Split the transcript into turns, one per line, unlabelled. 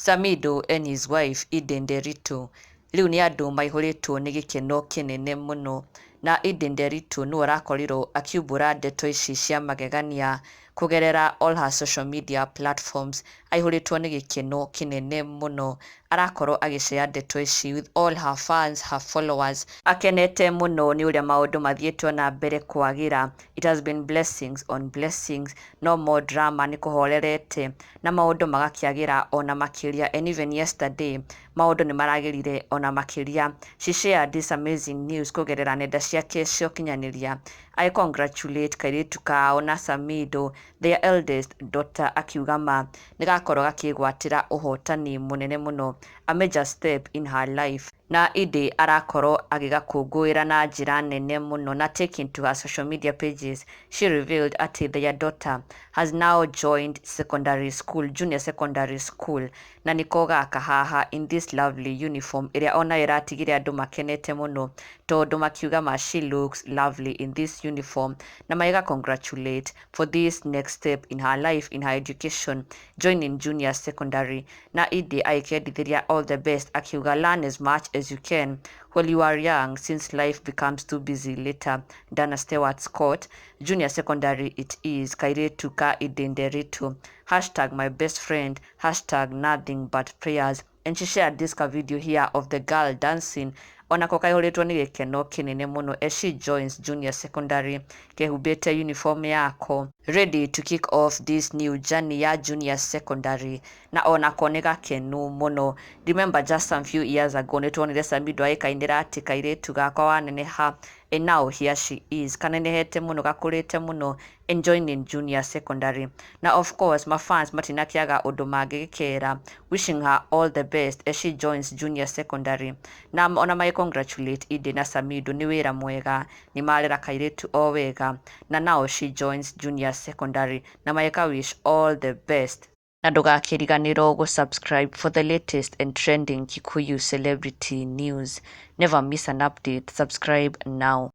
Samidoh and his wife Eden Nderitu rĩu nĩ andũ maihũrĩtwo nĩ gĩkeno kĩnene mũno. Na Eden Nderitu nĩwe ũrakorirwo akiumbũra ndeto ici cia magegania kũgerera all her social media platforms, aihũrĩtwo nĩ gĩkeno kĩnene mũno. Arakorwo agĩshare ndeto ici with all her fans, her followers, akenete mũno nĩ ũrĩa maũndũ mathiĩte na mbere kwagĩra. It has been blessings on blessings, no more drama, nĩ kũhorerete na maũndũ magakĩagĩra ona makĩria. And even yesterday maũndũ nĩ maragĩrire ona makĩria. She shared this amazing news kũgerera nenda ciake cia ũkinyanĩria. I congratulate kairĩtu kao na Samidoh, their eldest daughter, akiuga ma nĩ gakorwo gakĩgwatĩra ũhotani mũnene mũno, a major step in her life. Na Edday arakorwo agĩgakũngũĩra na njĩra nene mũno. Na taking to her social media pages, she revealed atĩ their daughter has now joined secondary school, junior secondary school, na nĩko gaka haha in this lovely uniform ĩrĩa ona ĩratigire andũ makenete mũno, tondũ makiuga ma she looks lovely in this uniform, na magĩga congratulate for this next step in her life, in her education, joining junior secondary. Na Edday agĩkendithĩria all the best, akiuga, "Learn as much as you can while you are young, since life becomes too busy later." Dana Stewart Scott, junior secondary it is, kairĩtu ka Eden Nderitu, #MyBestFriend, #NothingButPrayers. And she shared this ka video here of the girl dancing, onako kaihũrĩtwo nĩ gĩkeno kĩnene mũno as she joins junior secondary, kehumbĩte uniform yako, ready to kick off this new journey ya junior secondary, na onako nĩ gakenu mũno. Remember, just some few years ago nĩ tuonire Samidoh agĩkainĩra atĩ kairĩtu gakwa waneneha, and now here she is, kanenehete mũno, gakũrĩte mũno and joining junior secondary. Na of course mafans matinakĩaga ũndũ mangĩgĩkera, wishing her all the best as she joins junior secondary, na ona magĩ congratulate Edday na Samidoh nĩ wĩra mwega, nĩ marera kairĩtu o wega, na now she joins junior secondary, na magĩka wish all the best. Na ndũgakĩriganĩrwo gũ-subscribe for the latest and trending Kikuyu celebrity news. Never miss an update. Subscribe now.